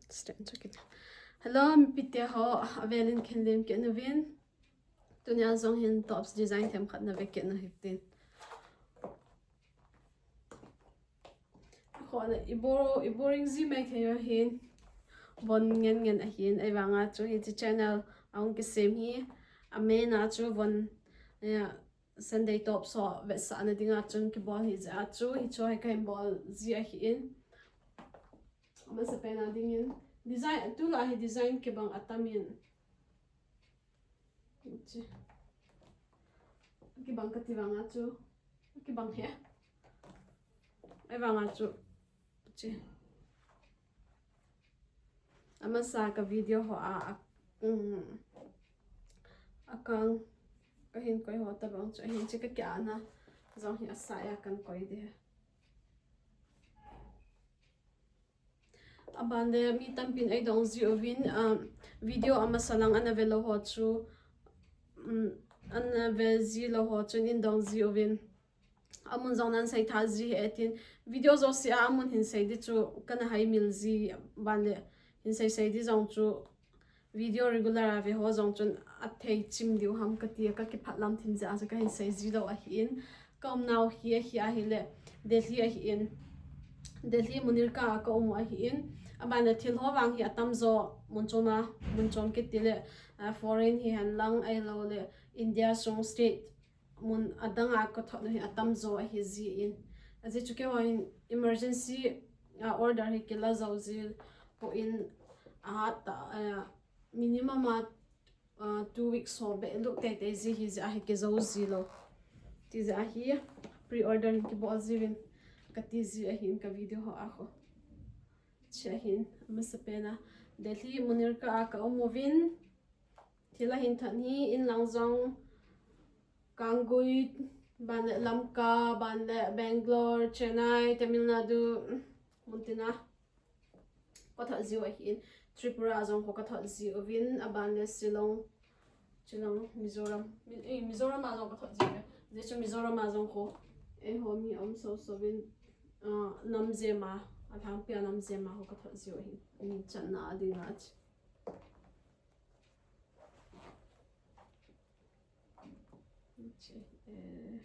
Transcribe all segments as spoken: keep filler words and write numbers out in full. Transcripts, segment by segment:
Stand chu kit. Hello, mipite ho, avelin khenlem kit nauvin. Tunia jong hin tops design themkhat na ve kit nahitin. Khona ibo, ibo ring ji mai thei ahin. Von ngen ngen ahin, ahivanga chu hiche channel ahung kisem hi. Amain a chu von, eh, Sunday tops ho vetsahna dinga chun kibol hi jeh a chu, hichu hi kahin bol ji ahin. Amasapen a dingin design, tulai hi design kibang atam in. Hiche. Kibang kati vanga chu. Kibang he. Ahivanga chu. Hiche. Amasa ka video ho a, a, um, akang kahin koi ho tabang chu. Hiche ka kiana jong hi asai a kan koi ding. Aban le mi tampin eidong ji uvin, um, video amasa lang ana ve lou ho chu, um, ana ve ji lou ho chun eidong ji uvin. Amun jong nan sei tha ji hih e tin. Video jouse a amun hin sei ding chu kana haimil ji, aban le hin sei sei ding jong chu video regular a ve ho jong chun athei chim diu ham kati a, ka kiphatlam thim jeh a chu kahin sei ji lou ahin. Ka umnau hi ahi, ahile Delhi ahin. Delhi Munirka a ka um u ahin. Aban le thil ho vang hi atamjo mun chom a, mun chom kiti le, ah, foreign hihen lang ahilou le India sung state mun adang a ka thot u hi atamjo ahi jin. Ajeh chu keiho hin emergency, ah, order hi kila jou ji poi, ahat tah, ah, minimum a, ah, two weeks ho beh lut teitei ji hi jeh a hi kijou ji lou. Ti jeh a hi pre-order hin kibol ji uvin kati ji ahin ka video ho a khu. Hiche ahin, amasapen a Delhi Munirka a ka um uvin. Thil ahin thot hi in lang jong Kangui, ban le Lamka, ban le Bangalore, Chennai, Tamil Nadu, mun tina ka thot jiu ahin. Tripura a jong khu ka thot ji uvin, aban le Shillong, Shillong, Mizoram, Mi-, eh, Mizoram a jong ka thot jiu ve. Ajeh chu Mizoram a jong khu eiho mi um soso uvin, ah, nam jem a, alhangpi a nam jem a khu ka thot jiu ahin. Min channa a dinga chu. Hiche, eh.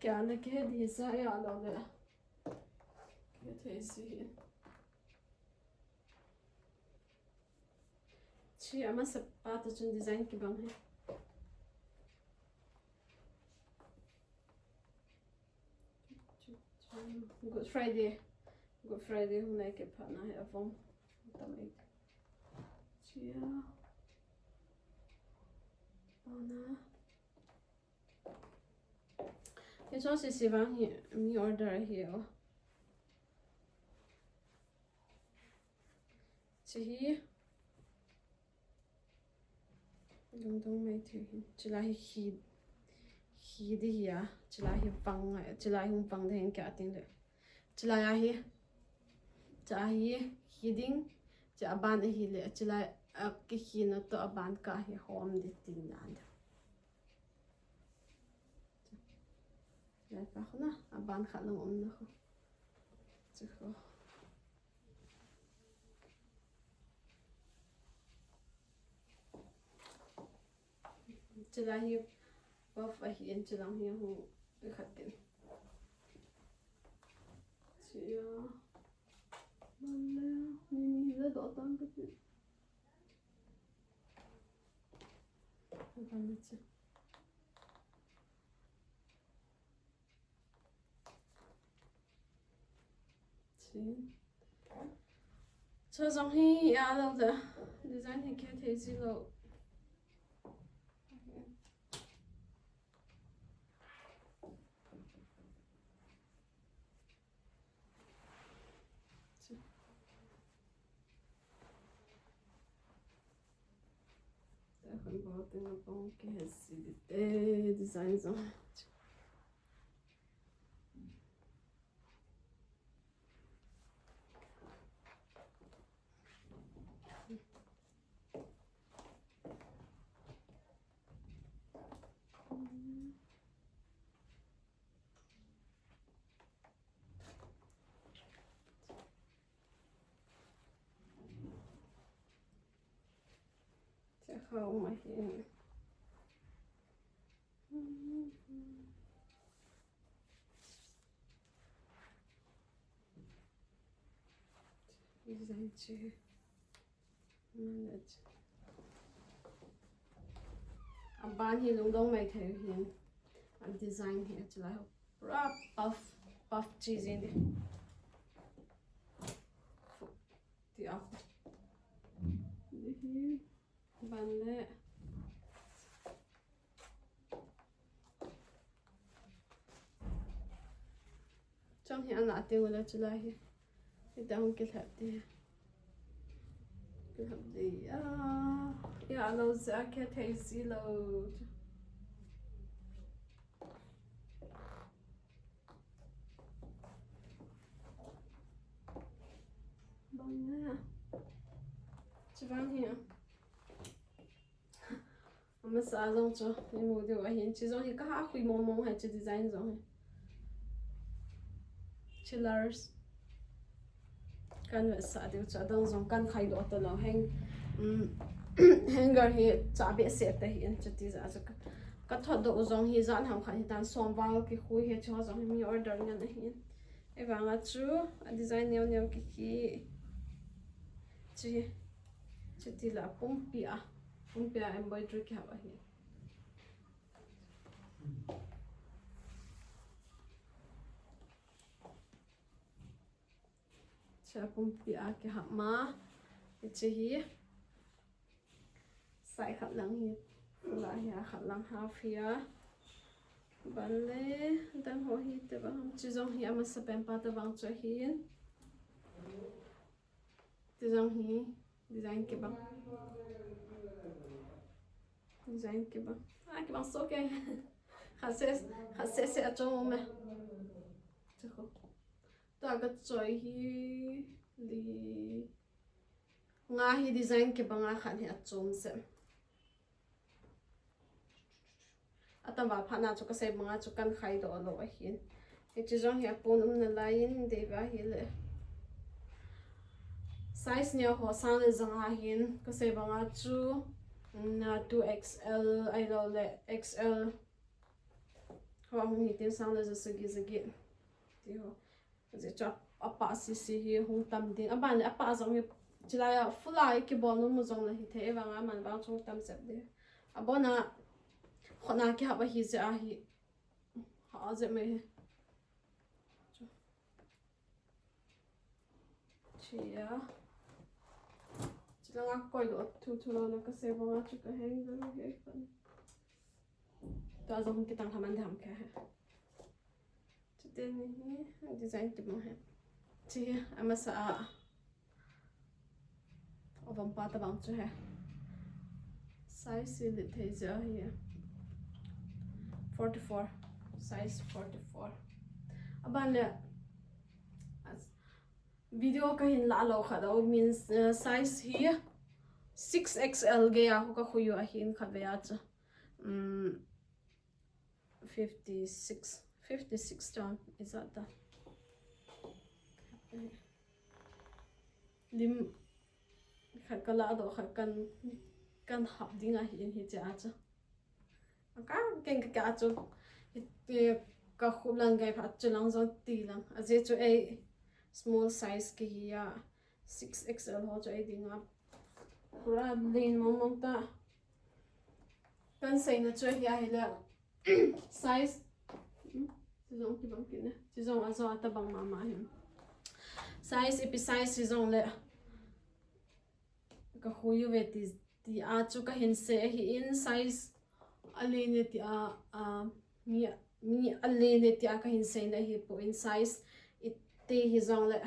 Kya na ke di sa ya lo le. Ke the si. Hiche amasa pa toh chun design kibang e. Good Friday. Good Friday hung nai kit phat na hi avong. Tam ek. Chia. Ana. Hiche sese vang hi mi order ahi o. Hiche hi lungdong mai thei hin. Hiche lai hi khi, khi ding ahi a. Hiche lai hi vang a, hiche lai hung vang ding ahi kati le. Hiche lai ahi. Hiche ahi khi ding. Hiche aban ahile. Hiche lai a kikhina toh aban kah hi hom ding tina ding. Lai pa khu na, aban khat lang um na khu. Chu khu. Hiche lai hi puff ahi in, hiche lang hi hung khat kin. Chia. Male, ni ni le do tang ka ti. Ka ni chi. Chi. Chu jong hi a lo da. Design hi kithei ji lou. Takhun bol teng a pang kihesi dite design jong. Hao ma hi. Design chi. Aban hi lungdong mai thei hin. A design hi a chilai ho. Pura puff, puff chi jin di. Ti a. Di hi. Ban le. Chang hi ana teng ula chulai hi. Ita hung kilhap di. Kilhap di. Ya. Ya lo za ke thei si lo. Bang na. Chivang hi. Amasa jong chu, imu diu ahin, chi jong hi kaha khui mong mong hai chi design jong hi. Chillers. Kan vetsah diu chu, adang jong kan khai doh talou hang, um, hanger hi cha behseh ta hin, chuti jeh a chu ka, ka thot doh u jong hi jan ham khat hitan som val kikhui hi chu jong hi mi order ngen ahin. Evang a chu, a design neo neo kiki. Chi, chuti la pumpi a, pumpi a embroidery kihap ahi. Cha pumpi a kihap ma, hiche hi. Side khat lang hi, la hi a khat lang half hi a. Ban le, dang ho hi tobang, chi jong hi amasa pen pa tobang chu ahin. Ti jong hi, design kibang. Design kibang. Ah, kibang so ke. Khat se, khat se se a chom um e. Chakho. Tua ka choi hi li. Nga hi design kibang a khat hi a chom se. Atam val phat na chu kasei banga chu kan khai doh lou ahin. Hiche jong hi apon um nalai in deiva hile. Size neo ho sang le jang ahin kasei banga chu, mm, na two X L ahilou le X L. Ho hung hitin sang le ja sagi jagi. Ti ho. Ajeh chu a, apa sisi hi hung tam ding. Aban le apa jong hi chilai a full a ikibol nom u jong le hithei vang a, aman vang chu hung tam jep ding. Abon a khut na kihap ahi jeh a hi. Ha jep mai hi. Chu. Chia. Chilanga koi doh thu thu lou na kasei banga chu ka hang jong hi khan. Tua jong kitang haman dam kha he. Chuteni hi design kibang hi. Chi hi amasa a. Avom pa tobang chu hi. Size hi lit thei jeh ahi. Forty-four. Size forty-four. Aban le, as-, video kahin la lou khat a, means, uh, size hi six X L gei a hu kakhui u ahin khatvei a chu. Um, Fifty-six, fifty-six chang, is that the lim khat kala doh khat kan, kan hap ding ahin hiche a chu. Ka keng ka chu, eh, ka khup lang gei phat chu lang jong ti lang. Ajeh chu ei small size kihi a, six X L ho chu ei ding a. Pura len mong mong ta. Kan seina chu hi ahile. Size. Hmm, chu jong kibang kit na. Chu jong ajo a tobang mama hin. Size ipi size chu jong le. Ka khui u ve ti, ti a chu kahin sei ahin size. Alen e ti a, a, mi, mi alen e ti a kahin seina ahipoi size. Iti hi jong le.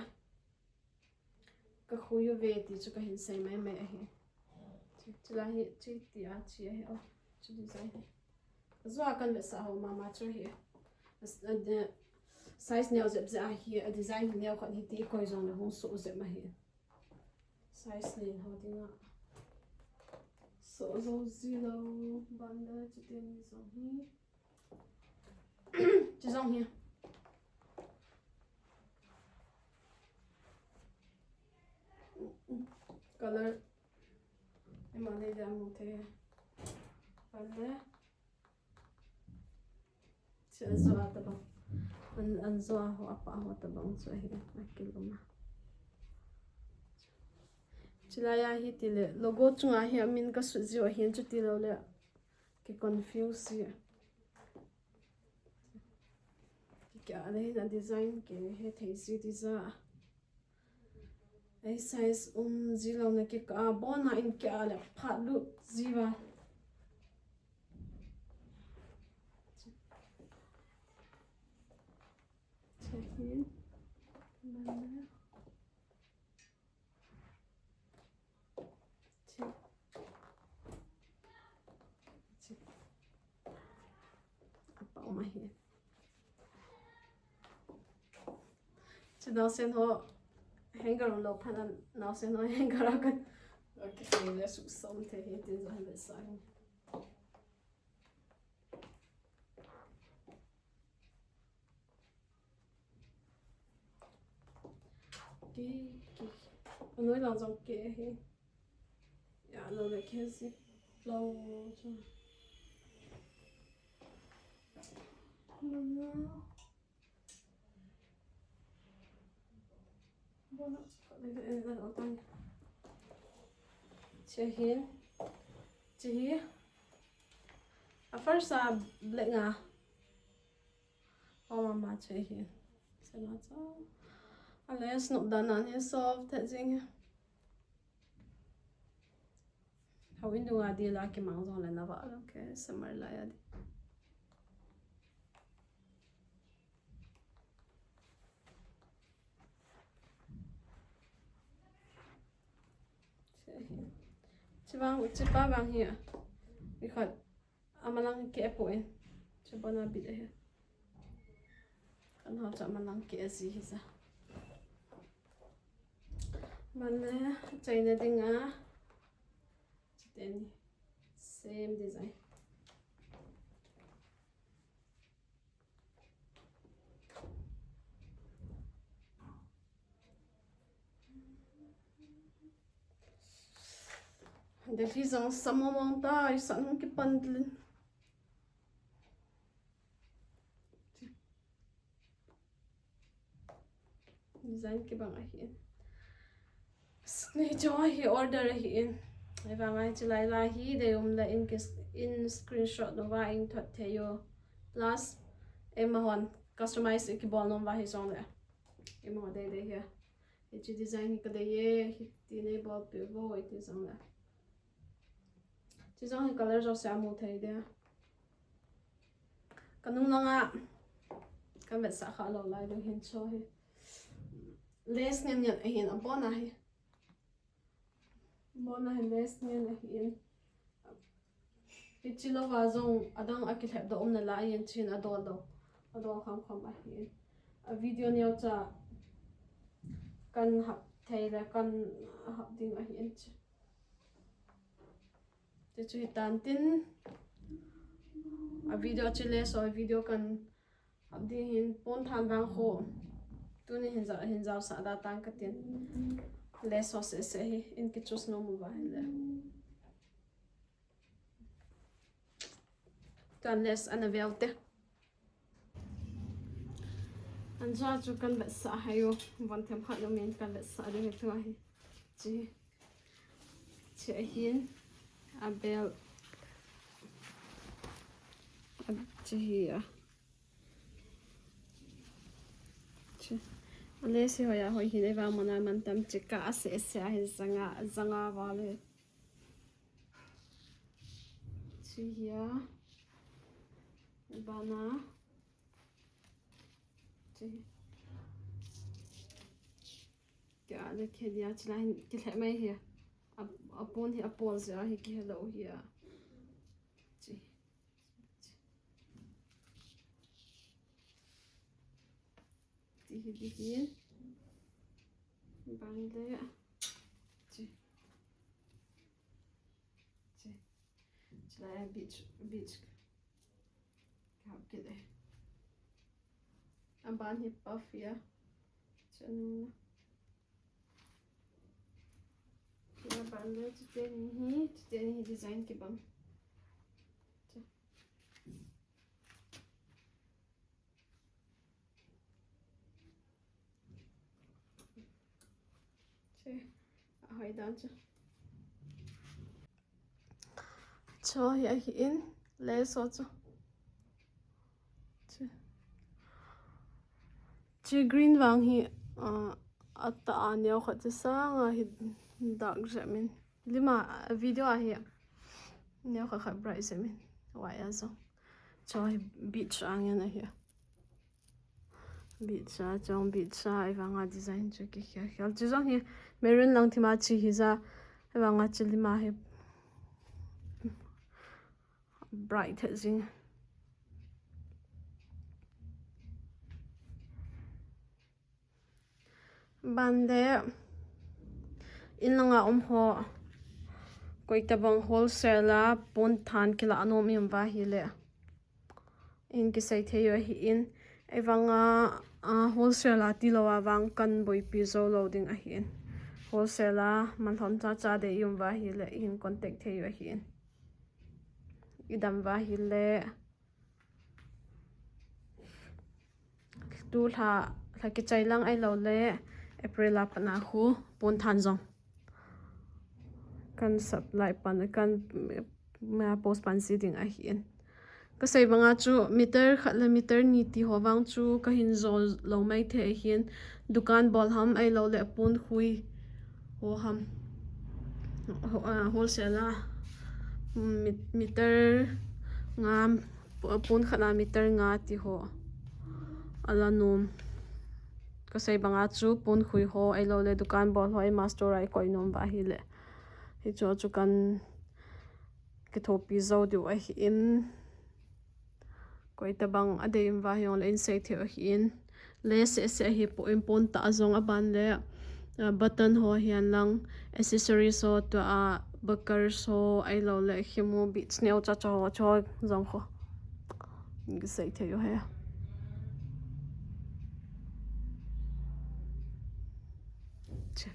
Ka khui u ve ti chu kahin sei mai mai ahi. Chu, chulai hi, chu ti a chi ahi o. Chu design hi. Ajo a kan vetsah ho mama chu hi. As-, a, de, size neo jep jeh ahi, a design hi neo khat hi ti koi jong le hung so jep ahi. Size len ho dinga. So jo ji lou, ban le chuteni jong hi. Chu jong hi. Color. Ima nei dia mu Te. Vale. Chu ajo a tabang. An, an jo a ho, apa ho tabang chu ahi, akilom a. Chulai a hi tile, logo chunga hi amin kasut jiu ahin, chuti lou le ki confuse ji. Ki a le hin a design ki he thei ji ti ja. Ei size um ji lou na ki ka, abon a in ki a le phat lut ji va. Check in. Check. Check. Apa um ahi. Chu naosen ho hanger lou phat a, naosen ho hanger a kan. Okay, le su som te hi tin jo han le sa hi. Ki, ki. Anoi lang jong ki hi. Ya, lo le ki si. Lo chu. Lo, lo. Chehin. Chehi. A first a black nga. Oh, mama, chehi. Sana cha. A lace nop dan a ni soft the jing. Hau in dunga di la kimang jong le na va lo ke summer lai a di. Chehi. Chivang, chipa vang hi a. Ikhat. Amalang ke po in. Chibona bit ahi. Kan hau cha amalang ke ji hi ja. Mane, China ding a. Chiteni. Same design. Delhi jong sa mong mong ta, i sa nung kipan din. Design kibang ahi in. Nei jo hi order ahi in. Ei vang ai chilai la hi dei um la in kis, in screenshot nova in thot thei u. Plus, eima hon customize kibol nom va hi jong le. Eima ho dei dei hi. Hiche design hi ka dei e, hiti nei bolpeh vo, iti jong le. Hiche jong hi color jouse a mu thei de. Ka nung langa, ka vetsah kha lou lai ding hin cho hi. Lace ngen ngen ahin, abon a hi. Abon a hi lace ngen ahin. Hiche louva jong adang a kilhep doh um nalai in chin adol doh. Adol kham kham ahin. A video neocha kan hap thei le kan hap ding ahin chi. Ti chu hitan tin. A video chu lace ho video kan hap ding hin pon than vang kho. Tuni hin jao, hin jaosah da tang katin. Lace ho seh seh hi in ki choose nom uva hile. Kan lace ana veu te. An jua chu kan vetsah hai u. Von them khat umin kan vetsah ding hi tua hi. Chi. Chi ahin. A bel. A chi hi a. Chi. A lace hi hoi a hoi hin ei vang mona man tam chi ka a seh seh a hi janga, janga val hi. Chi hi a. Bana. Chi. Kia le khe dia chi la hin kilhep mai hi. A, apon hi apol jeh a hi kihelou hi a. Chi. Ti hi, ti hi. Bang le. Chi. Chi. Chulai a beach, beach. Ka hap kit e. Aban hi puff a. Chanu. Ki Aban le chuteni hi, chuteni hi design kibang. Chu. Chu. Ahoi dan chu. Chu hi ahi in, lace ho chu. Chu. Chu green vang hi, ah, atah a neo khat chu sanga hi dark jep in. Lima, ah, video a hi neo khat khat bright jep in. Wai a jong. Chu hi beige angin ahi. Beige a, chong beige a, ahivanga design chu kikhel khel. Chu jong hi maroon lang thima chu hi ja, ahivanga chu lima hi bright thei jing. Ban le, in langa um ho, koitabang wholesale a pon than kila anom i um uva ahile, in kisei thei u ahi in, ahivanga, ah, wholesale a tilou a vang kan boipi jou lou ding ahi in. Wholesale a man lhom cha cha dei i um uva ahile, in contact thei u ahi in. I dam uva ahile, tu lha, lha kichai lang ahilou le, April a pat a khu pon than jong kan supply pan, kan, mm, post pan ji ding ahi in. Ka sei banga chu meter khat le meter ni ti ho vang chu ka hin jou lou mai thei ahi in. Dukan bol ham ahilou le pon khui ho ham. Ho-, ah, wholesale a, mm, met-, meter nga, pu-, pon khat a meter nga ti ho. Ala nom. Ka sei banga chu pon khui ho ahilou le dukan bol ho ima store a i koi nom uva ahile, hichu chu kan kithopi jou diu ahi in. Koitabang adei um uva hijongle in sei thei u ahi in. Lace seh seh hi po in pon tah a jong aban le, ah, button ho hihen lang, accessories ho, tua a buckles ho ahilou le khimu beads neo cha cha ho chu jong khu. Kisei thei u ahi. Che.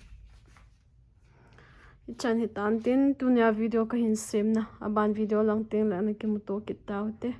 Hichan hitan tin, tunia video ka hin semna, aban video lang teng le ana kimuto kit tau te.